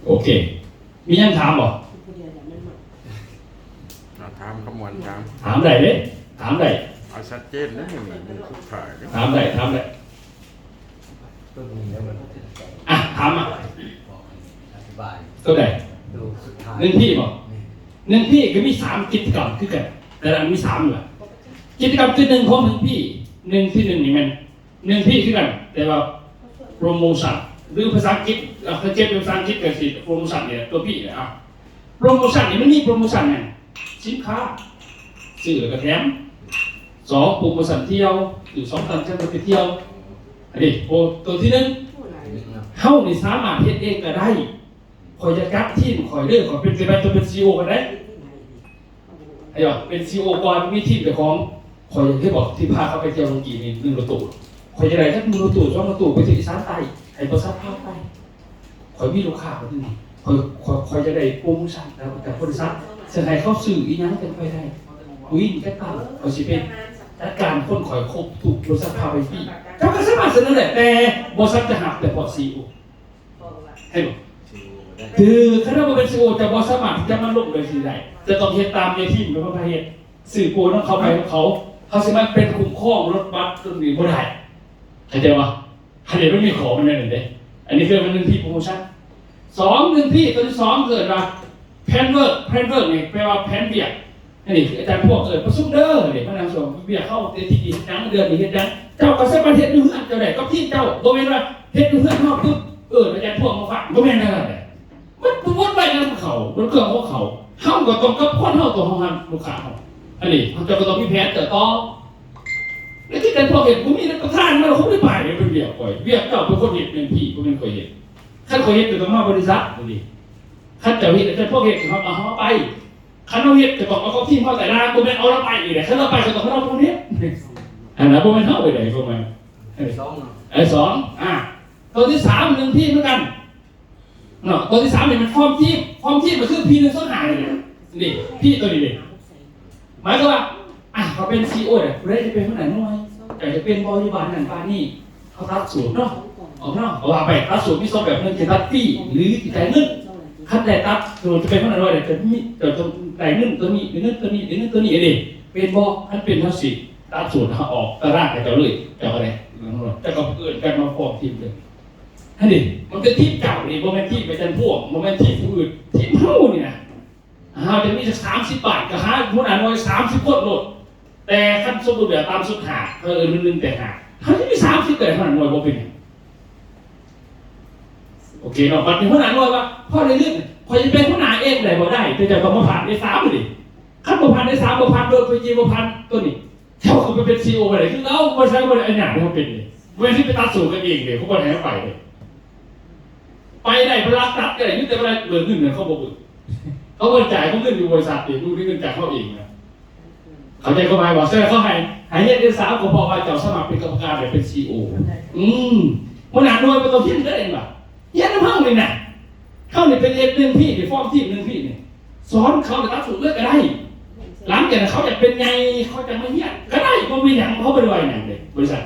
ໂອເຄ ມີຫຍັງຖາມບໍ່? ມາຖາມຄຳມ່ວນ ຖາມ ຖາມໄດ້ເດ້ ຖາມໄດ້ ເອົາຊັດເຈນເດ້ ມື້ນີ້ມື້ສຸດທ້າຍເດ້ ຖາມໄດ້ ຖາມໄດ້ ຕົວນີ້ແລ້ວມັນ ອ່ະ ຖາມມາ ອະທິບາຍ ຕົວໃດ? ຕົວສຸດທ້າຍ ໜຶ່ງພີບໍ່? ແມ່ນ ໜຶ່ງພີກໍມີສາມກິດຈະກຳຄືກັນ ແຕ່ລະອັນມີສາມຢູ່ລະ ກິດຈະກຳຄືໜຶ່ງຂອງໜຶ່ງພີ ໜຶ່ງທີໜຶ່ງນີ້ແມ່ນ ໜຶ່ງພີຄືກັນ ແຕ່ວ່າໂປຣໂມຊັນ ຫຼືພາສາອັງກິດ ເອົາ ຄັນຈະເປັນພາສາອັງກິດກໍຊິໂປຣໂມຊັນນີ້ແຫຼະ ຕົວພີນີ້ແຫຼະ ອ່າ ໂປຣໂມຊັນນີ້ມັນມີໂປຣໂມຊັນຫຍັງ? ສິນຄ້າ ຊື້ແລ້ວກໍແຖມ ສອງ ໂປຣໂມຊັນທ່ຽວ ຊື້ສອງ ແຖມສາມ ໄປທ່ຽວ ອັນນີ້ ໂອ ຕົວທີໜຶ່ງ ເຮົານີ້ສາມາດເຮັດເອງກໍໄດ້ ຂ້ອຍຢາກຈັດທີມຂ້ອຍເດີ ຂ້ອຍເປັນ ເປັນ ເປັນຊີອີໂອກໍໄດ້ ເອີ ເປັນຊີອີໂອກ່ອນ ມີທີມເຈົ້າຂອງ ຂ້ອຍເຫັນບອກທີ່ພາເຂົາໄປທ່ຽວເມື່ອກີ້ນີ້ ໜຶ່ງລົດຕູ້ ຂ້ອຍຢາກໄດ້ຈັກໜຶ່ງລົດຕູ້ ສອງລົດຕູ້ ໄປທ່ຽວອີສານໃຕ້ ໃຫ້ບໍລິສັດພາໄປ ຂ້ອຍມີລູກຄ້າຄົນໜຶ່ງ ຂ້ອຍ ຂ້ອຍ ຂ້ອຍຢາກໄດ້ໂປຣໂມຊັນຈາກ ຈາກບໍລິສັດ ຊິໃຫ້ເຂົາຊື້ອີ່ຫຍັງຈັ່ງໄປໄດ້ ວິນຈັດການ ຂ້ອຍຊິໄປຈັດການຄົນຂ້ອຍຄົບທຸກບໍລິສັດພາໄປຟຣີ ເຈົ້າກໍສາມາດສະເໜີໄດ້ ແຕ່ບໍລິສັດຈະຮັບແຕ່ພວກຊີອີໂອ ເຫັນບໍ່? ຄືຄັນເຮົາບໍ່ເປັນຊີອີໂອ ຈະບໍ່ສາມາດທີ່ຈະມາລົງໂດຍທີ່ໄດ້ ຈະຕ້ອງເຮັດຕາມແມ່ທີມເປັນຄົນພາເຮັດ ຊື້ໂປນຳເຂົາໄປນຳເຂົາ ເຮົາຊິມາເປັນຄຸ້ມຄອງລົດບັດຕົວນີ້ບໍ່ໄດ້ ເຂົ້າໃຈບໍ່? ອັນນີ້ມັນມີຂໍ້ມັນແນວນີ້ເດ້ ອັນນີ້ຄືມັນໜຶ່ງທີໂປຣໂມຊັນ ສອງ ໜຶ່ງທີ ຕົວທີສອງເອີ້ນວ່າ ແພນເວີກ ແພນເວີກນີ້ແປວ່າແຜນວຽກ ອັນນີ້ອາຈານພວກເອີ້ນປະຊຸມເດີ ນີ້ມານັ່ງສວນວຽກເຮົາ ແຕ່ທີ່ເຮັດຫຍັງ ເດືອນນີ້ເຮັດຫຍັງ ເຈົ້າກໍສາມາດເຮັດຢູ່ເຮືອນເຈົ້າໄດ້ກັບທີມເຈົ້າ ບໍ່ແມ່ນວ່າເຮັດຢູ່ເຮືອນເຮົາປຶບ ເອີ້ນອາຈານພວກມາຟັງ ບໍ່ແມ່ນແນວນັ້ນເດ້ ມັນປະໝົດໄວ້ນຳເຂົາ ມັນເຄື່ອງຂອງເຂົາ ເຮົາກໍຕ້ອງກັບຄົນເຮົາ ຕົວເຮົາຫັ້ນ ລູກຄ້າເຮົາ ອັນນີ້ເຈົ້າກໍຕ້ອງມີແຜນເຈົ້າຕໍ່ ແລ້ວທີ່ອາຈານພວກເຮັດ ບໍ່ມີປະທານມາ ເຂົາບໍ່ໄດ້ໄປເປັນວຽກຂ້ອຍ ວຽກເຈົ້າເປັນຄົນເຮັດ ແມ່ນພີ່ ບໍ່ແມ່ນຂ້ອຍເຮັດ ຄັນຂ້ອຍເຮັດກໍຕ້ອງມາບໍລິສັດ ນີ້ ຄັນເຈົ້າເຮັດ ອາຈານພວກເຮັດ ເຮົາ ເຮົາໄປ ຄັນເຮົາເຮັດກໍຕ້ອງເອົາເຂົ້າທີມເຮົາ ແຕ່ລະບໍ່ແມ່ນເອົາລາວໄປອີກເດ້ ຄັນລາວໄປກໍຕ້ອງເອົາລາວຜູ້ເຮັດ ອັນນັ້ນບໍ່ແມ່ນເຮົາໄປໄດ້ ພວກມັນ ອັນທີສອງເນາະ ອັນທີສອງ ອ່າ ຕົວທີສາມ ໜຶ່ງທີເໝືອນກັນເນາະ ຕົວທີສາມນີ້ມັນຟອມທີມ ຟອມທີມກໍຄື ພີໜຶ່ງສອງຫ້າ ນີ້ແຫຼະ ນີ້ ພີຕົວນີ້ເດ້ ໝາຍຄວາມວ່າ ອ່າ ເຂົາເປັນຊີອີໂອແຫຼະ ຜູ້ໃດຈະເປັນຫົວໜ້າໜ່ວຍ ເຈົ້າຈະເປັນບໍລິວານນັ້ນປານນີ້ ເຂົາຕັດສູດເນາະ ອອກເນາະ ເຂົາວ່າໄປ ຕັດສູດມີສອງແບບ ໜຶ່ງຈະຕັດຟຣີ ຫຼື ຈະຈ່າຍເງິນ ຄັນໄດ້ຕັດສູດຈະເປັນຫົວໜ້າໜ່ວຍ ຈະມີ ເຈົ້າຕ້ອງໄດ້ເງິນຕົວນີ້ ໄດ້ເງິນຕົວນີ້ ໄດ້ເງິນຕົວນີ້ ເດ້ ເປັນບໍ່? ຄັນເປັນ ເຮົາຊິຕັດສູດ ເຮົາອອກຕາລາງໃຫ້ເຈົ້າເລີຍ ເຈົ້າກໍໄດ້ ເຈົ້າກໍເອີ້ນກັນມາພ້ອມທີມເລີຍ ຫັ້ນເດ້ ມັນເປັນທີມເຈົ້ານີ້ ບໍ່ແມ່ນທີມອາຈານພວງ ບໍ່ແມ່ນທີມຜູ້ອື່ນ ທີມເຮົານີ້ນະ ເຮົາຈະມີຈັກສາມສິບບ້ານ ກໍຫາຫົວໜ້າໜ່ວຍສາມສິບຄົນໂລດ ແຕ່ຄັນສົມມຸດແບບຕ່ຳສຸດຫ້າ ເອີ ໜຶ່ງແຕ່ຫ້າ ເຮົາຈະມີສາມສິບກໍໄດ້ ຫົວໜ້າໜ່ວຍບໍ່ເປັນຫຍັງ ໂອເຄເນາະ ບັດນີ້ຫົວໜ້າໜ່ວຍວ່າ ພໍໄດ້ເງິນ ຂ້ອຍຈະເປັນຫົວໜ້າເອງໄດ້ບໍ່? ໄດ້ ແຕ່ເຈົ້າຕ້ອງມາຜ່ານເອສາມນີ້ ຄັນບໍ່ຜ່ານເອສາມ ບໍ່ຜ່ານໂດຍ ບໍ່ຜ່ານຕົວນີ້ ເຈົ້າກໍໄປເປັນຊີອີໂອບໍ່ໄດ້ ຄືເຮົາບໍ່ໃຊ້ ບໍ່ໄດ້ອະນຸຍາດໃຫ້ເຮົາເປັນເດ້ ບໍ່ແມ່ນຊິໄປຕັດສູດກັນເອງເດ້ ເຂົາບໍ່ໃຫ້ເຮົາໄປເດ້ ໄປໄດ້ ເພິ່ນລັກຕັດກໍໄດ້ ຢູ່ ແຕ່ວ່າເບີກເງິນເຂົາບໍ່ເບີກ ເຂົາບໍ່ຈ່າຍ ເຂົາເງິນຢູ່ບໍລິສັດເດ້ ບໍ່ໄດ້ເງິນຈາກເຮົາເອງນະ ເຂົ້າໃຈຄວາມໝາຍບໍ່? ສະນັ້ນເຂົາໃຫ້ ໃຫ້ຮຽນເອສາມ ກໍເພາະວ່າເຈົ້າສາມາດເປັນກຳມະການ ແລະ ເປັນຊີອີໂອ ອືມ ຫົວໜ້າໜ່ວຍບໍ່ຕ້ອງຮຽນເດີ ເຫັນບໍ່? ຮຽນນຳເຮົານີ້ນະ ເຮົານີ້ເປັນເອສໜຶ່ງພີ ນີ້ ຟອມທີມໜຶ່ງພີນີ້ ສອນເຂົາໃນຫຼັກສູດເລີຍກໍໄດ້ ຫຼັງຈາກນັ້ນເຂົາຢາກເປັນໃຫຍ່ ເຂົາຈະມາຮຽນກໍໄດ້ ບໍ່ມີຫຍັງ ເຂົາບໍ່ໄດ້ວ່າຫຍັງເດ້ ບໍລິສັດ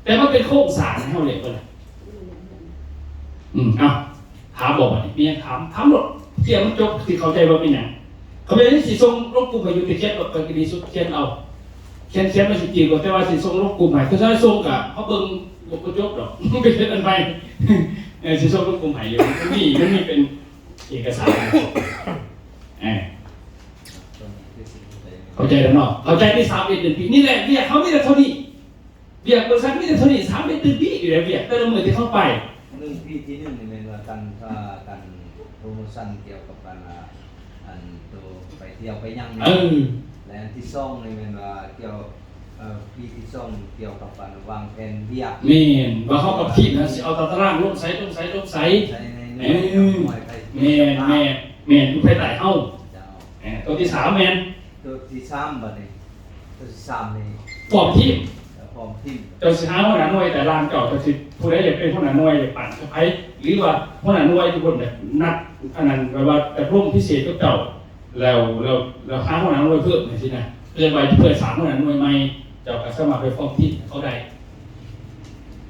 ແຕ່ມັນເປັນໂຄງສ້າງໃຫ້ເຮົາແລ້ວ ເພິ່ນ ອືມ ເອົາ ຖາມບໍ່ບັດນີ້ ມີຫຍັງຖາມ ຖາມໂລດ ເພື່ອມັນຈົບ ຊິເຂົ້າໃຈວ່າເປັນຫຍັງ ເຂົາເຈົ້າຊິສົ່ງລົງກຸ່ມໃຫ້ຢູ່ ໄປຂຽນເອົາ ກໍດີສຸດ ຂຽນເອົາ ຂຽນ ຂຽນມາຊິຈີກວ່າ ແຕ່ວ່າຊິສົ່ງລົງກຸ່ມໃຫ້ ຄືຖ້າສົ່ງກໍເຮົາເບິ່ງບໍ່ ບໍ່ຈົບດອກ ໄປເຮັດອັນໃໝ່ ເອີ ຊິສົ່ງລົງກຸ່ມໃຫ້ຢູ່ ມັນມີ ມັນມີເປັນເອກະສານ ເອີ ເຂົ້າໃຈແລ້ວເນາະ ເຂົ້າໃຈ ມີສາມເອັດເດືອນປີ ນີ້ແຫຼະ ວຽກເຮົາມີແຕ່ເທົ່ານີ້ ວຽກບໍລິສັດມີແຕ່ເທົ່ານີ້ ສາມເອັດເດືອນປີນີ້ແຫຼະ ວຽກແຕ່ລະມື້ທີ່ເຮົາໄປ ໜຶ່ງ ປີທີໜຶ່ງນີ້ແມ່ນວ່າຕັ້ງ ເອີ ຕັ້ງໂປຣໂມຊັນກ່ຽວກັບອັນ ອັນໂຕໄປທ່ຽວໄປຫຍັງນີ້ ເອີ ແລະ ອັນທີສອງນີ້ແມ່ນວ່າກ່ຽວ ເອີ ປີທີສອງກ່ຽວກັບອັນວາງແຜນວຽກ ແມ່ນ ວ່າເຮົາກັບທີມນະຊິເອົາຕາຕະລາງລົງໃສ ລົງໃສ ລົງໃສ ໃສ່ໃນໜ່ວຍ ເອີ ໜ່ວຍໃຜ ແມ່ນ ແມ່ນ ແມ່ນ ຢູ່ພາຍໃຕ້ເຮົາ ເຈົ້າ ເອີ ຕົວທີສາມແມ່ນ ຕົວທີສາມບັດນີ້ ຕົວທີສາມນີ້ ຟອມທີມ ເອີ ຟອມທີມ ເຈົ້າຊິຫາຫົວໜ້າໜ່ວຍຕາລາງເຈົ້າ ເຈົ້າຊິ ຜູ້ໃດຢາກເປັນຫົວໜ້າໜ່ວຍ ຢາກປັ້ນໃຜ ຫຼືວ່າຫົວໜ້າໜ່ວຍທີ່ເພິ່ນແບບນັດ ອັນນັ້ນ ແບບວ່າຕະລົງພິເສດກັບເຈົ້າ ແລ້ວ ແລ້ວ ແລ້ວຫາຫົວໜ້າໜ່ວຍເພີ່ມຈັ່ງຊີ້ນະ ເອີ້ນວ່າເພື່ອສ້າງຫົວໜ້າໜ່ວຍໃໝ່ ເຈົ້າກໍສາມາດໄປຟອມທີມເຂົາໄດ້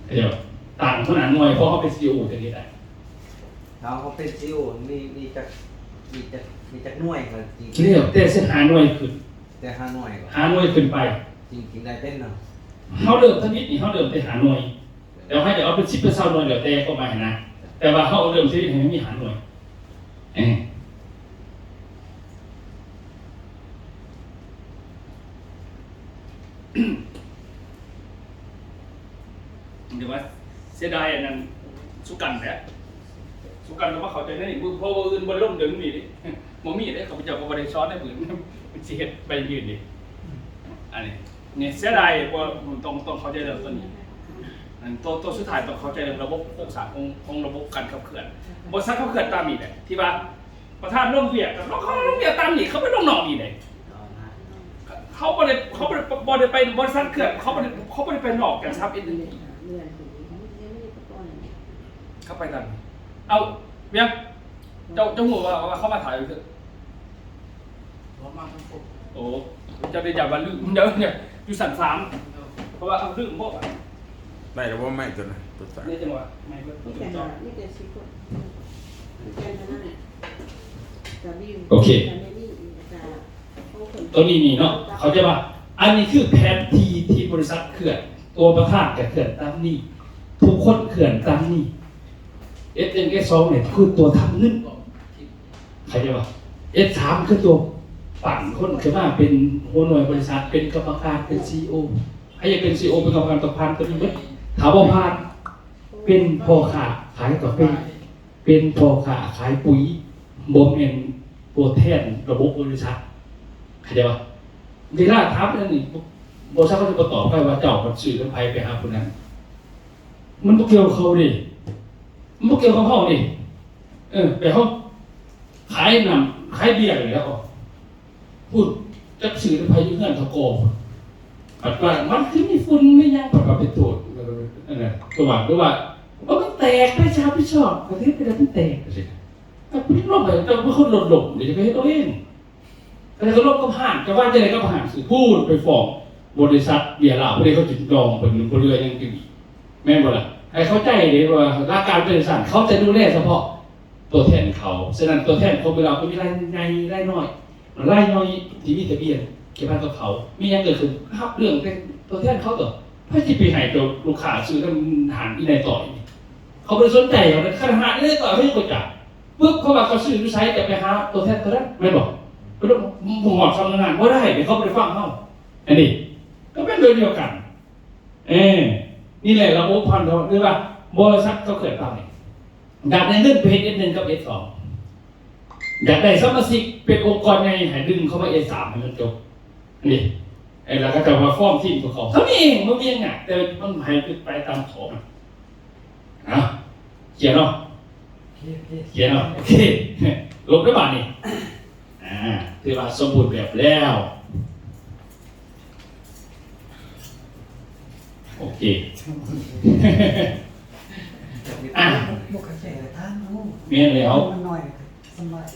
ເຈົ້າ ຕັ້ງຫົວໜ້າໜ່ວຍ ເພາະເຮົາເປັນຊີອີໂອ ຈະເຮັດໄດ້ ຖ້າເຮົາເປັນຊີອີໂອ ມີ ມີຈັກ ມີຈັກ ມີຈັກໜ່ວຍກໍຈິງ ແລ້ວແຕ່ຊິຫາໜ່ວຍຂຶ້ນ ແຕ່ຫາໜ່ວຍກໍ ຫາໜ່ວຍຂຶ້ນໄປ ຈິງ ຈິງໄດ້ເປັນເນາະ. ເຮົາເລີ່ມທຳອິດນີ້ ເຮົາເລີ່ມແຕ່ຫາໜ່ວຍ ແລ້ວເຮົາຈະເອົາເປັນສິບເປັນຊາວໜ່ວຍ ແລ້ວແຕ່ຄວາມໝາຍຫັ້ນນະ ແຕ່ວ່າເຮົາເລີ່ມຊີວິດໃຫ້ມັນມີຫາໜ່ວຍ. ເອີ ແຕ່ວ່າເສຍດາຍອັນນັ້ນ ສຸກັນແຫຼະ ສຸກັນກໍມາເຂົ້າໃຈໃນນີ້ ເພາະວ່າອື່ນບໍ່ໄດ້ລົງເຖິງນີ້ເດ້ ບໍ່ມີເດ້ ຂ້າພະເຈົ້າກໍບໍ່ໄດ້ສອນໃຫ້ເພິ່ນ ເພິ່ນຊິເຮັດໃບຍື່ນນີ້ ອັນນີ້ ນີ້ເສຍດາຍ ບໍ່ ຕ້ອງ ຕ້ອງເຂົ້າໃຈເລື່ອງຕົວນີ້ ອັນໂຕ ໂຕສຸດທ້າຍຕ້ອງເຂົ້າໃຈເລື່ອງລະບົບໂຄງສ້າງຂອງ ຂອງລະບົບການຂັບເຄື່ອນ ບໍລິສັດຂັບເຄື່ອນຕາມນີ້ແຫຼະ ທີ່ວ່າປະທານລົງວຽກ ກໍລົງ ເຂົາລົງວຽກຕາມນີ້ ເຂົາໄປລົງນອກນີ້ເດ້ ເຂົາບໍ່ໄດ້ ເຂົາບໍ່ໄດ້ ບໍ່ໄດ້ໄປບໍລິສັດເຄື່ອນ ເຂົາບໍ່ໄດ້ ເຂົາບໍ່ໄດ້ໄປນອກຈາກສາມເອັດ ເຂົາໄປຕາມນີ້ ເອົາ ວຽກ ເຈົ້າ ເຈົ້າຮູ້ວ່າ ວ່າເຂົາມາຖ່າຍຢູ່ເທິງ ບໍ່ມາທັງຄົນ ໂອ້ ເຈົ້າໄດ້ຢ້ານວ່າລືມ ເດີ ຢູ່ຊັ້ນສາມ ເພາະວ່າເອົາລືມບໍ່ ໄດ້ແລ້ວບໍ່ໄມ້ຕົວນັ້ນ ຕົວສາມ ນີ້ຈັງຫວະໄມ້ເບິດ ມີແຕ່ ມີແຕ່ສິບຄົນ ມີແຕ່ເທົ່ານັ້ນ ກະບິວ ໂອເຄ ກະແມ່ນນີ້ ກະ ຕົວນີ້ນີ້ເນາະ ເຂົ້າໃຈວ່າ ອັນນີ້ຄືແຜນທີ່ທີ່ບໍລິສັດເຄື່ອນ ຕົວປະທານກະເຄື່ອນຕາມນີ້ ທຸກຄົນເຄື່ອນຕາມນີ້ ເອັດໜຶ່ງ ເອັດສອງ ນີ້ຄືຕົວທຳເງິນ ເຂົ້າໃຈບໍ່? ເອັດສາມ ຄືຕົວປັ່ນຄົນຂຶ້ນມາເປັນຫົວໜ່ວຍບໍລິສັດ ເປັນກຳມະການ ເປັນຊີອີໂອ ໃຜຢາກເປັນຊີອີໂອ ເປັນກຳມະການຕ້ອງຜ່ານຕົວນີ້ເບິດ ຖ້າບໍ່ຜ່ານ ເປັນພໍ່ຄ້າຂາຍກາເຟ ເປັນພໍ່ຄ້າຂາຍປຸຍ ບໍ່ແມ່ນຕົວແທນລະບົບບໍລິສັດ ເຂົ້າໃຈບໍ່? ເວລາຖາມອັນນີ້ ບໍລິສັດເຂົາຈະບໍ່ຕອບໃຜວ່າເຈົ້າມັນຊື້ນຳໃຜໄປຫາຜູ້ນັ້ນ ມັນບໍ່ກ່ຽວກັບເຂົາເດ້ ມັນບໍ່ກ່ຽວກັບເຮົາເດ້ ເອີ ແບບເຮົາຂາຍນ້ຳຂາຍເບຍນີ້ແຫຼະ ພຸ້ນ ຈັກຊື້ນຳໃຜຢູ່ເຮືອນເຂົາກໍ ບັດວ່າມັນຄືມີຝຸ່ນມີຫຍັງ ບັດວ່າໄປໂທດ ອັນນັ້ນ ຕົວະ ຫຼືວ່າ ໂອ້ ມັນແຕກ ໃຜຊິຮັບຜິດຊອບ ປະເທດໃດມັນແຕກ ຈັ່ງຊີ້ ແຕ່ເປັນລົມໄປ ເຈົ້າເປັນຄົນລົດລົ້ມ ນີ້ຈະໄປເຮັດເອົາເອງ ແຕ່ກໍລົບກັບຮ້ານ ຈະວ່າຈັ່ງໃດກັບຮ້ານ ຊິພູ້ນໄປຟ້ອງບໍລິສັດເບຍລາວ ຜູ້ໃດເຂົາຈະດອງເພິ່ນ ບໍ່ເຫຼືອຫຍັງຢູ່ ແມ່ນບໍ່ລະ? ໃຫ້ເຂົ້າໃຈເດ້ວ່າຫຼັກການເປັນຈັ່ງຊັ້ນ ເຂົາຈະດູແລສະເພາະຕົວແທນເຂົາ ສະນັ້ນຕົວແທນຂອງເບຍລາວກໍມີລາຍໃຫຍ່ລາຍນ້ອຍ ລາຍນ້ອຍທີ່ມີທະບຽນກ່ຽວພັນກັບເຂົາ ມີຫຍັງເກີດຂຶ້ນ ຮັບເລື່ອງແຕ່ຕົວແທນເຂົາຕົວະ ໃຜຊິໄປໃຫ້ຕົວລູກຄ້າຊື້ນຳຮ້ານອີ່ນາຍຕ້ອຍນີ້ ເຂົາບໍ່ໄດ້ສົນໃຈເຂົາ ຄັນຮ້ານອີ່ນາຍຕ້ອຍເຂົາຍັງບໍ່ຈັກ ປຶບ ເຂົາວ່າເຂົາຊື້ຢູ່ໃສ ຈະໄປຫາຕົວແທນຕົວນັ້ນ ແມ່ນບໍ່? ເພິ່ນບໍ່ ບໍ່ຮອດສຳນັກງານ ບໍ່ໄດ້ ເຂົາບໍ່ໄດ້ຟັງເຮົາ ອັນນີ້ກໍເປັນແບບດຽວກັນ ເອີ ນີ້ແຫຼະລະບົບພັນທອນ ຫຼືວ່າບໍລິສັດເຂົາເຄື່ອນຕາມນີ້ ຢາກໄດ້ເງິນໄປເຮັດເອັດໜຶ່ງກັບເອັດສອງ ຢາກໄດ້ສະມາຊິກເປັນອົງກອນໃຫຍ່ ໃຫ້ດຶງເຂົ້າມາເອັດສາມໃຫ້ມັນຈົບ ນີ້ ແລ້ວເຂົາເຈົ້າມາຟອມທີມຂອງເຂົາ ເທົ່ານີ້ເອງ ບໍ່ມີຫຍັງຍາກ ແຕ່ມັນໃຫ້ໄປຕາມຂອງ ເອົາ ເຄຍເນາະ ໂອເຄ ໂອເຄ ເຄຍເນາະ ໂອເຄ ລົບເດີບາດນີ້ ອ່າ ຖືວ່າສົມບູນແບບແລ້ວ ໂອເຄ ອ່າ ບໍ່ເຂົ້າໃຈກໍຖາມເອົາ ແມ່ນແລ້ວ ມັນໜ້ອຍ ສະບາຍ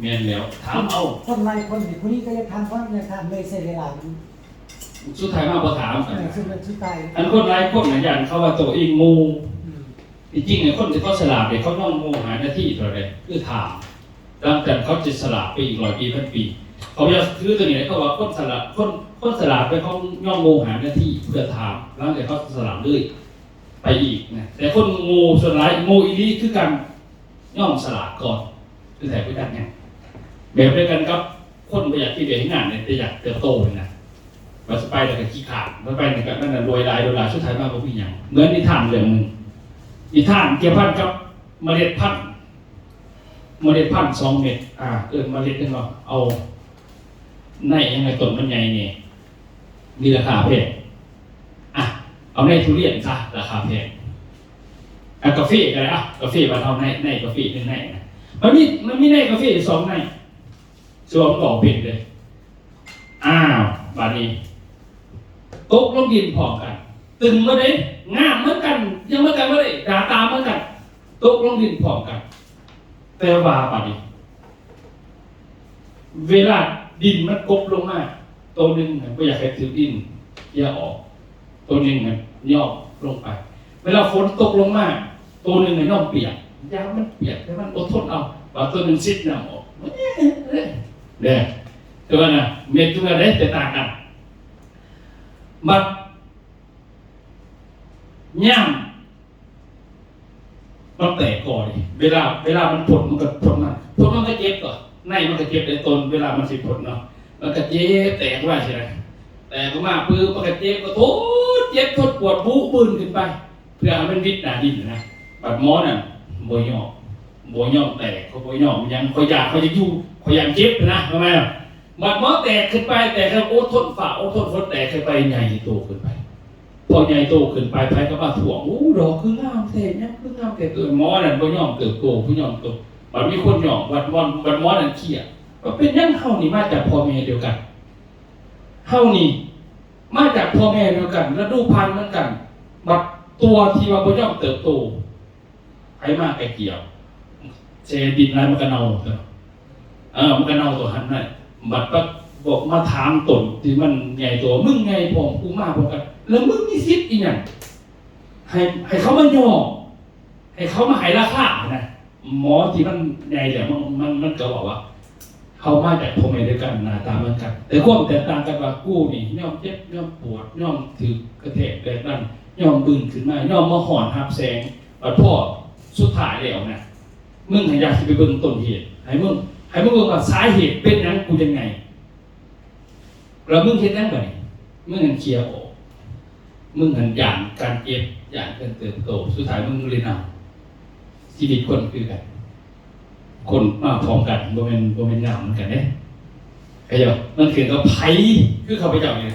ແມ່ນແລ້ວ ຖາມເອົາ ຄົນຫຼາຍຄົນນີ້ ຜູ້ນີ້ກໍຢາກຖາມ ຄົນນັ້ນຢາກຖາມ ເລີຍໃຊ້ເວລາ ສຸດທ້າຍມາບໍ່ຖາມກັນ ເອີ ສຸດ ສຸດທ້າຍ ອັນຄົນຫຼາຍຄົນນະ ຢ້ານເຂົາວ່າໂຕເອງໂງ່ ອືມ ທີ່ຈິງນະ ຄົນທີ່ເຂົາສະຫຼາດເດ ເຂົາຍ້ອງໂງ່ຫ້ານາທີເທົ່າໃດ ຄືຖາມ ຫຼັງຈາກເຂົາຈະສະຫຼາດໄປອີກຮ້ອຍປີພັນປີ ເຂົາຢາກຖືໂຕນີ້ ເຂົາວ່າຄົນສະຫຼາດ ຄົນ ຄົນສະຫຼາດໄປ ເຂົາຍ້ອງໂງ່ຫ້ານາທີເພື່ອຖາມ ຫຼັງຈາກເຂົາສະຫຼາດເລີຍ ໄປອີກນະ ແຕ່ຄົນໂງ່ສ່ວນຫຼາຍໂງ່ອີ່ຫຼີຄືກັນ ຍ້ອງສະຫຼາດກ່ອນ ຄືແທ້ບໍ່ຈັກຫຍັງ ແບບດຽວກັນກັບຄົນບໍ່ຢາກເຮັດວຽກເຮັດງານເດ ແຕ່ຢາກເຕີບໂຕນີ້ນະ ວ່າຊິໄປແລ້ວກໍຂີ້ຄ້ານ ວ່າໄປນີ້ກໍນັ້ນນະ ລວຍຫຼາຍ ລວຍຫຼາຍ ສຸດທ້າຍມາບໍ່ມີຫຍັງ ເໝືອນນິທານເລື່ອງໜຶ່ງ ນິທານກ່ຽວພັນກັບເມລັດພັນ ເມລັດພັນສອງເມັດ ອ່າ ເອີ້ນເມລັດຫຍັງເນາະ ເອົາໃນຫຍັງໃຫ້ຕົ້ນມັນໃຫຍ່ແດ່ ມີລາຄາແພງ ອ່ະ ເອົາໃນທຸລຽນຊະ ລາຄາແພງ ອ່ະ ກາເຟກໍໄດ້ ອ່ະ ກາເຟບ້ານເຮົາ ໃນ ໃນກາເຟໜຶ່ງໃນນະ ມັນມີ ມັນມີໃນກາເຟສອງໃນ ສວມກໍເປັນເດ້ ອ້າວ ບາດນີ້ຕົກລົງດິນພ້ອມກັນ ຕຶງໝົດເດ້ ງາມເໝືອນກັນ ຫຍັງເໝືອນກັນໝົດເດ້ ໜ້າຕາເໝືອນກັນ ຕົກລົງດິນພ້ອມກັນ ແຕ່ວ່າບາດນີ້ ເວລາດິນມັນກົບລົງມາ ໂຕໜຶ່ງຫັ້ນບໍ່ຢາກໃຫ້ຖືກດິນເຄຍອອກ ໂຕໜຶ່ງຫັ້ນຍອມລົງໄປ ເວລາຝົນຕົກລົງມາ ໂຕໜຶ່ງຫັ້ນຍອມປຽກ ຢາມມັນປຽກ ແຕ່ມັນອົດທົນເອົາ ບາດຕົວໜຶ່ງຊິດນ້ຳອອກ ເດ້ ແຕ່ວ່ານະ ເມັດຄືກັນເດ້ ແຕ່ຕ່າງກັນ ບັດຍາມ ມັນແຕກກໍນີ້ ເວລາ ເວລາມັນພົ້ນ ມັນກໍພົ້ນມາ ພົ້ນມາກໍເຈັບກໍ ໃນມັນກໍເຈັບໃນຕົ້ນ ເວລາມັນຊິພົ້ນເນາະ ມັນກໍເຈັບ ແຕກອອກມາຊີ້ນະ ແຕກອອກມາປຶບ ມັນກໍເຈັບ ກໍທົນເຈັບ ທົນປວດ ບຸບືນຂຶ້ນໄປ ເພື່ອໃຫ້ມັນວິດໜ້າດິນນະ ບັດໝໍນັ້ນບໍ່ຍອມ ບໍ່ຍອມແຕກ ເຂົາບໍ່ຍອມຫຍັງ ເຂົາຢ້ານ ເຂົາຢາກຢູ່ ເຂົາຢ້ານເຈັບນະ ປະມານນັ້ນ ບັດໝໍແຕກຂຶ້ນໄປ ແຕກແລ້ວ ໂອ້ ທົນຟ້າ ໂອ້ ທົນຝົນ ແຕກຂຶ້ນໄປ ໃຫຍ່ໂຕຂຶ້ນໄປ ພໍໃຫຍ່ໂຕຂຶ້ນໄປ ໃຜກໍມາທ້ວງ ໂອ້ ດອກຄືງາມແທ້ ຫຍັງຄືງາມແທ້ ເອີ ໝໍນັ້ນບໍ່ຍອມເຕີບໂຕ ບໍ່ຍອມໂຕ ບັດມີຄົນຍອມ ບັດໝໍ ບັດໝໍນັ້ນຄຽດ ວ່າເປັນຫຍັງ ເຮົານີ້ມາຈາກພໍ່ແມ່ດຽວກັນ ເຮົານີ້ມາຈາກພໍ່ແມ່ດຽວກັນ ລະດູພັນເໝືອນກັນ ບັດຕົວທີ່ວ່າບໍ່ຍອມເຕີບໂຕ ໃຜມາໄກ່ກ່ຽວ ແຊ່ດິນຫຼາຍມັນກໍເນົ່າ ເອີ ມັນກໍເນົ່າຕົວຫັ້ນນະ ບັດ ບັດບອກມາຖາມຕົນທີ່ມັນໃຫຍ່ໂຕ ມຶງໃຫຍ່ພ້ອມ ກູມາພ້ອມກັນ ແລ້ວມຶງມີສິດອີ່ຫຍັງ ໃຫ້ ໃຫ້ເຂົາມາຍໍ້ ໃຫ້ເຂົາມາໃຫ້ລາຄານະ ໝໍທີ່ມັນໃຫຍ່ແລ້ວ ມັນ ມັນ ມັນກໍເວົ້າວ່າ ເຮົາມາຈາກພໍ່ແມ່ດຽວກັນ ໜ້າຕາເໝືອນກັນ ແຕ່ຄວາມແຕກຕ່າງກັນວ່າ ກູນີ້ຍອມເຈັບ ຍອມປວດ ຍອມຖືກກະແທກແດດດັນ ຍອມບືນຂຶ້ນມາ ຍອມມາຮ້ອນຮັບແສງ ບັດພໍສຸດທ້າຍແລ້ວນະ ມຶງຫັ້ນຢາກຊິໄປເບິ່ງຕົ້ນເຫດ ໃຫ້ມຶງ ໃຫ້ມຶງເບິ່ງວ່າສາເຫດເປັນຫຍັງກູຈັ່ງໃຫຍ່ ແລ້ວມຶງເຮັດຫຍັງບາດນີ້ ມຶງຫັ້ນເຄຍອອກ ມຶງຫັ້ນຢ້ານການເຈັບ ຢ້ານການເຕີບໂຕ ສຸດທ້າຍມຶງເລີຍເນົ່າ ຊີວິດຄົນຄືກັນ ຄົນມາພ້ອມກັນ ບໍ່ແມ່ນ ບໍ່ແມ່ນງາມເໝືອນກັນເດ້ ເຂົ້າໃຈບໍ່ ມັນຂຶ້ນກັບໃຜ ຄືຂ້າພະເຈົ້ານີ້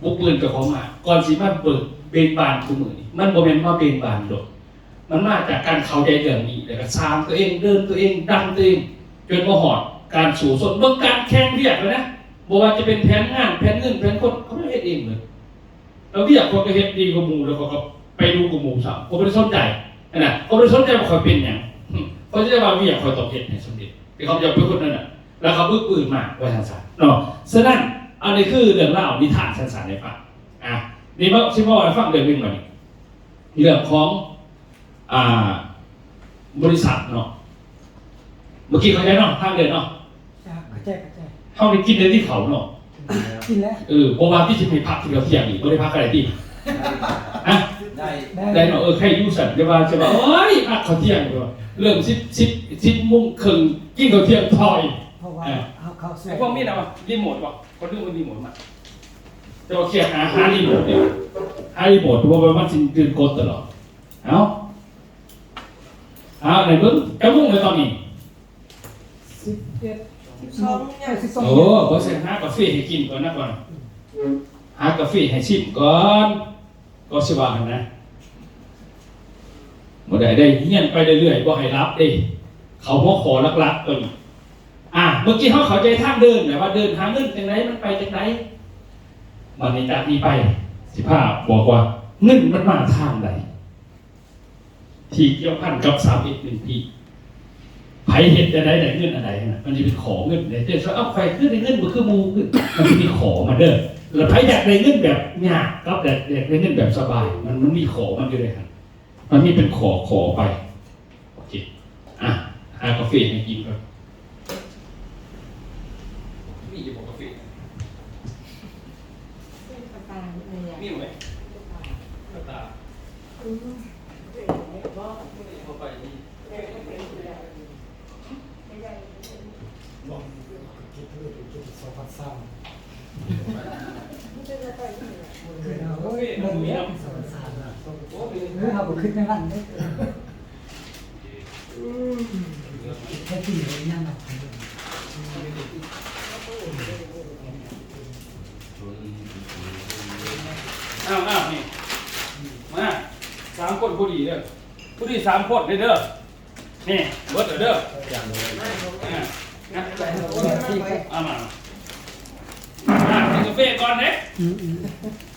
ບຸກເບີນເຈົ້າຂອງມາ ກ່ອນຊິມາເບີກເບນບານທຸກມື້ນີ້ ມັນບໍ່ແມ່ນມາເບນບານໂລດ ມັນມາຈາກການເຂົ້າໃຈເລື່ອງນີ້ ແລ້ວກໍສ້າງຕົວເອງ ເດີນຕົວເອງ ດັນຕົວເອງ ຈົນມາຮອດການສູ້ຊົນ ເບິ່ງການແຂ່ງວຽກແລ້ວນະ ບໍ່ວ່າຈະເປັນແຜນງານ ແຜນເງິນ ແຜນຄົນ ເຂົາເຈົ້າເຮັດເອງເບິດ ແລ້ວວຽກຂ້ອຍກໍເຮັດດີກວ່າໝູ່ ແລ້ວຂ້ອຍກໍໄປດູກວ່າໝູ່ຊ້ຳ ຂ້ອຍບໍ່ໄດ້ສົນໃຈຫັ້ນນະ ຂ້ອຍບໍ່ໄດ້ສົນໃຈວ່າຂ້ອຍເປັນຫຍັງ ຂ້ອຍແຕ່ວ່າວຽກຂ້ອຍຕ້ອງເຮັດໃຫ້ສຳເລັດ ທີ່ເຂົາເຈົ້າເປັນຄົນນັ້ນນະ ແລ້ວເຂົາບຶກບືນມາວ່າຊັ້ນຊະເນາະ ສະນັ້ນ ອັນນີ້ຄືເລື່ອງລາວນິທານສັ້ນໆໃຫ້ຟັງ ອ່າ ນີ້ມາ ຊິເວົ້າໃຫ້ຟັງເລື່ອງໜຶ່ງບາດນີ້ ເລື່ອງຂອງ ອ່າ ບໍລິສັດເນາະ ເມື່ອກີ້ເຂົ້າໃຈເນາະ ທາງເດີນເນາະ ເຂົ້າໃຈ ເຂົ້າໃຈ ເຮົາໄດ້ກິນໄດ້ທີ່ເຂົ້າເນາະ ກິນແລ້ວ ເອີ ບໍ່ວ່າທີ່ຊິໃຫ້ພັກກິນເຂົ້າທ່ຽງນີ້ ບໍ່ໄດ້ພັກກໍໄດ້ຕິ ຮະ ໄດ້ ໄດ້ເນາະ ເອີ ໃຄຢູ່ຊັ້ນ ແຕ່ວ່າ ແຕ່ວ່າ ໂອ້ຍ ພັກເຂົ້າທ່ຽງ ເລື່ອງສິບ ສິບ ສິບໂມງເຄິ່ງກິນເຂົ້າທ່ຽງຖອຍ ເພາະວ່າ ອ່າ ເຮົາເຂົ້າສວຍ ໄອ້ພວກນີ້ນະ ຣີໂມດບໍ່ ຂ້ອຍລືມເອົາຣີໂມດມາ ແຕ່ວ່າຄຽດຫາ ຫາຣີໂມດນີ້ ຫາຣີໂມດ ເພາະວ່າມັນຊິຕື່ນກົດຕະຫຼອດ ເອົາ ເອົາ ໃຫ້ເບິ່ງ ຈັກໂມງແລ້ວຕອນນີ້ ສິບເອັດ ສິບສອງ ສິບສອງ ໂອ້ ບໍ່ຊັ້ນຫາກາເຟໃຫ້ກິນກ່ອນນະ ກ່ອນ ຫາກາເຟໃຫ້ຊິມກ່ອນ ກໍຊິວ່າຫັ້ນນະ ບໍ່ໄດ້ ໄດ້ຮຽນໄປເລື້ອຍໆ ບໍ່ໃຫ້ຫຼັບເດ້ ເຂົ້າຫົວຂໍ້ຫຼັກໆຕົວນີ້ ອ່າ ເມື່ອກີ້ເຮົາເຂົ້າໃຈທາງເດີນແລ້ວວ່າເດີນຫາເງິນຈັ່ງໃດ ມັນໄປຈັ່ງໃດ ບັດນີ້ຈາກນີ້ໄປ ຊິພາບອກວ່າເງິນມັນມາທາງໃດ ທີ່ກ່ຽວພັນກັບສາມເອັດໜຶ່ງປີ ໃຜເຮັດຈັ່ງໃດໄດ້ເງິນອັນໃດຫັ້ນນະ ມັນຊິເປັນຂໍ້ເງິນເດ້ ເຈົ້າວ່າ ເອົ້າ ຂ້ອຍຄືໄດ້ເງິນບໍ່ຄືໝູ່ ຄື ມັນຊິມີຂໍ້ມັນເດີ ແລ້ວໃຜຢາກໄດ້ເງິນແບບຍາກກັບແບບ ຢາກໄດ້ເງິນແບບສະບາຍ ມັນ ມັນມີຂໍ້ມັນຢູ່ເດ້ຫັ້ນ ມັນມີເປັນຂໍ້ ຂໍ້ໄປ ໂອເຄ ອ່ະ ຫາກາເຟໃຫ້ກິນກ່ອນ ມີຢູ່ບໍ່ກາເຟ? ມີບໍ່ແມ່? ກາຕາ ອືມ ເຂົ້າໄປນີ້ ສອງພັນຊາວ ເອີ ເຮົາບໍ່ຄິດແນວນັ້ນເດ້ ອືມ ແທ້ຈິງເລີຍນະ ອ້າວໆ ນີ້ ມາ ສາມຄົນພໍດີເດີ ພໍດີສາມຄົນເດີ ນີ້ ເບິດແລ້ວເດີ ອ່າ ເອົາມາ ອ່າ ກິນກາເຟກ່ອນເດ້ ອືມໆ.